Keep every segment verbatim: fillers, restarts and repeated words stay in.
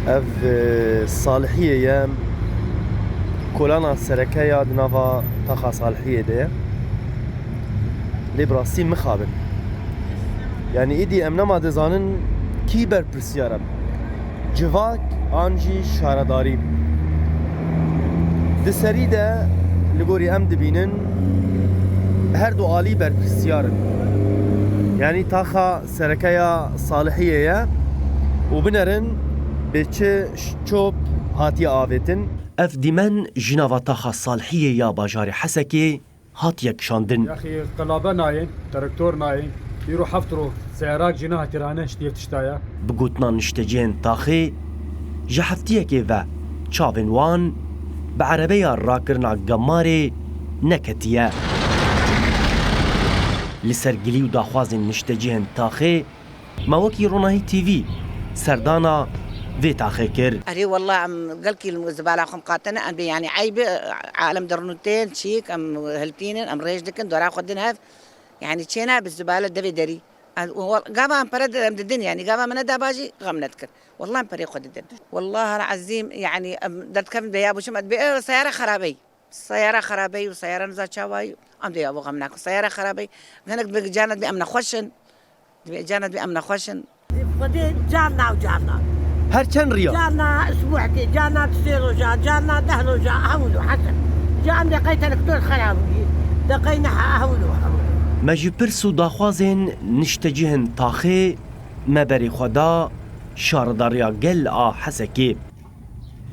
Ev, e, Salihiyê ye, kolana sereke ya di nava taxa Salihiyê de ye. Lê bi rastî mixabin. Yanî îdî em nema dizanin kî berpirsiyar e. Civak an jî şaredarî. Di serî de li gorî em dibînin her du alî berpirsiyar in. Yanî taxa sereke ya Salihiyê ye û binerin bê çi çop hatiye avêtin. Ev dîmen ji nava taxa Salihiyê ya bajarê Hesekê hatiye kişandin. Yaxî qelabe nayên, traktor nayên. Îro heft roj seyarak jî nehatî rane, ji têv tişta ye. Bi gotina niştecihên taxê, ji heftiyekê ve çavên wan bi erebeya rakirina gemarê neketiye. Li ser gilî û daxwazên niştecihên taxê, me wekî Ronahî T V serdana vê taxê kir. Erê, wallah, em gelkî li zibala xwe miqatene, em bê, yanî, eyb e, alem dirnûtên, çîk, em hiltînin, em rêj dikin, dora xwe din hev. Yanî, çêne bi zibale devê derî. Em, wal-, gava em pere de-, em didin, yanî, gava me neda ba jî, xem nedikir. Wallah, em perê xwe didin. Wallah el-ezîm, yanî, em derdikevin de ya boçim, em dibê, e, seyara xerabey. Seyara xerabey û seyara niza çawayî, em dê ya bo xem nakin. Seyara xerabey, hinek bi cana dibê em nexweş in. Dibê cana dibê em nexweş in. Xwedê carna û carna. Her çend riya? Carna isbuhdê, carna sê roja, carna deh roja, hewlo hesen. Ca em dê qey telektor xerab bûyî. De qey neha hewlo, hewlo. Me ji pirs û daxwazên niştecihên taxê me berê xwe da şaredariya gel a Hesekê.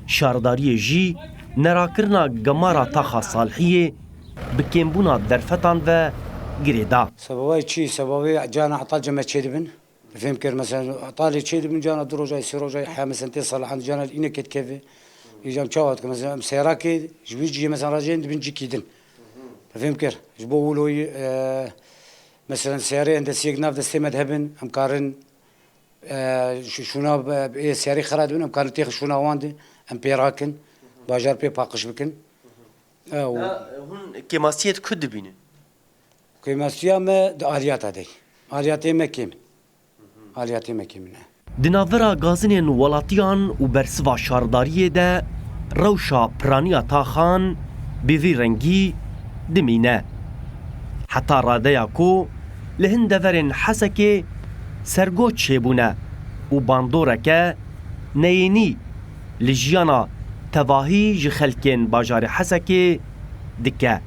Şaredariyê jî nerakirina gemara taxa Salihiyê bi kêmbûna derfetan ve girê da. Sebebay çi? Sebebê cana hetal ceme çêdibin. Fêm kir, mesela, hetalê çêdibin, cana du rojay, sê rojay, heya mesela tê salihan, cana înekê dikeve. Îca em çawa dikin? Mesela, em seyrakê, ji wî cihê, mesela, rajên dibin cikî din. Fêm kir. Ji bo wilo yî, e, mesela, seyarê endesiyek nav destê me de hebin, em karin, e, şu-, şûna, e, ê seyarê xera dibin, em karin têxin şûna wan de, em pê rakin, bajar pê paqij bikin. Ew. Na, hûn kêmasiyê di ku dibînin? Kêmasiya me di aliyata de. Aliyatê me kêm. Aliyatê me kêm ne. Di navbera gazinên welatiyan û bersiva şardariyê de rewşa piraniya taxan bi vî rengî dimîne. Heta radeya ku li hin deverên Hesekê sergoç çêbûne û bandoreke neyênî li jiyana tevahî ji xelkên bajarê Hesekê dike.